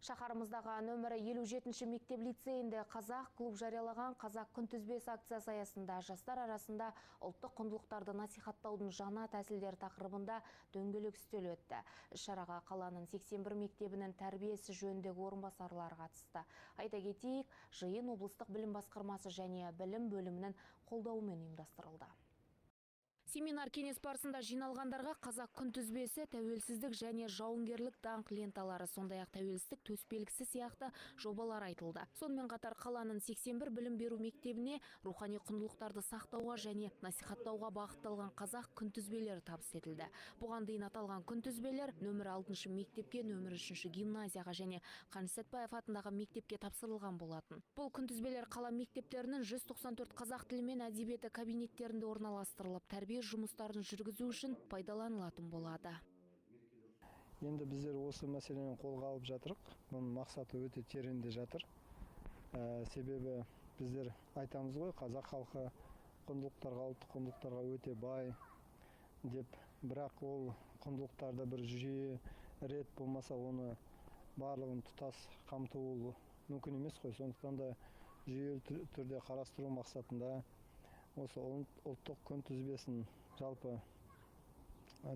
Шаһарымыздағы нөмірі 57 мектеп лицейінде «Қазақ клуб» жариялаған «Қазақ күнтізбесі» акциясы аясында жастар арасында ұлттық құндылықтарды насихаттаудың жаңа тәсілдері тақырыбында дөңгелек үстел өтті. Іс-шараға қаланың 81 мектебінің тәрбие ісі жөніндегі орынбасарлары қатысты. Айта кетейік, жиын облыстық білім басқармасы және білім бөлімінің қолдауымен ұйымдастырылды. Семинар кеңес барысында жиналғандарға «Қазақ күнтізбесі», тәуелсіздік және жауынгерлік даңқ ленталары, сондай-ақ тәуелсіздік төсбелгісі сияқты жобалар айтылды. Сонымен қатар қаланың 81 білім беру мектебіне рухани құндылықтарды сақтауға және насихаттауға бағытталған қазақ күнтізбелері табыс етілді. Бұған дейін аталған күнтізбелер нөмірі 6 мектепке, нөмірі 3 гимназияға және Қаныш Сәтбаев атындағы мектепке тапсырылған болатын. Бұл күнтізбелер қала мектептерінің 194 қазақ тілі мен әдебиеті кабинеттерінде орналастырылып, тәрбие жұмыстарын жүргізу үшін пайдаланылатын болады. Енді біздер осы мәселені қолға алып жатырық. Бұның мақсаты өте тереңде жатыр. Себебі біздер айтамыз ғой, қазақ халқы құндылықтарға, ұлттық құндылықтарға өте бай деп. Бірақ ол құндылықтарда бір жүйе, рет болмаса, оны барлығын тұтас қамту ол мүмкін емес қой. Сондықтан да жүйелі түрде қарастыру мақсатында осы ұлттық күнтізбесін жалпы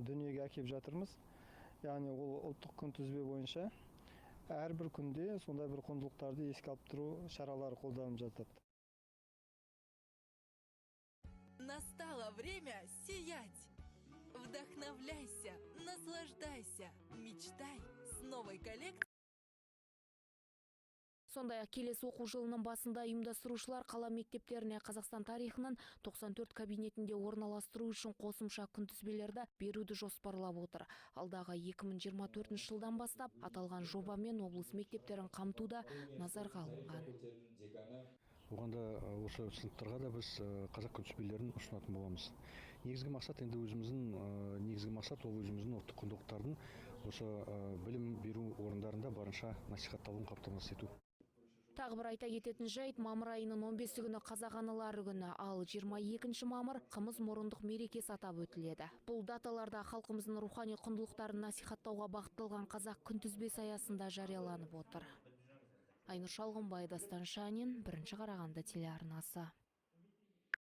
дүниеге әкеліп жатырмыз. Яғни ол ұлттық күнтізбе бойынша әрбір күнде сондай бір құндылықтарды еске алып тұру шаралары қолданылып жатады. Настало время сиять! Вдохновляйся, наслаждайся, мечтай с новой коллекцией. Сондай-ақ келесі оқу жылының басында ұйымдастырушылар қала мектептеріне Қазақстан тарихының 94 кабинетінде орналастыру үшін қосымша күнтізбелерді беруді жоспарлап отыр. Алдағы 2024 жылдан бастап аталған жобамен облыс мектептерін қамту да назарға алынған. Оған да, осы сыныптарға да біз қазақ күнтізбелерін ұсынатын боламыз. Негізгі мақсат енді өзіміздің, негізгі мақсат ол өзіміздің ұлттық құндылықтардың осы білім беру орындарында барынша насихатталуын қамтамасыз ету. Тағы бір айта кететін жайт, мамыр айының 15 күні Қазақ аналары күні, ал 22 мамыр қымыз мұрындық мерекесі атап өтіледі. Бұл даталарда халқымыздың рухани құндылықтарын насихаттауға бағытталған «Қазақ күнтізбесі» аясында жарияланып отыр. Айнұр Шалғымбай, Дастан Шанин, Бірінші Қарағанды телеарнасы.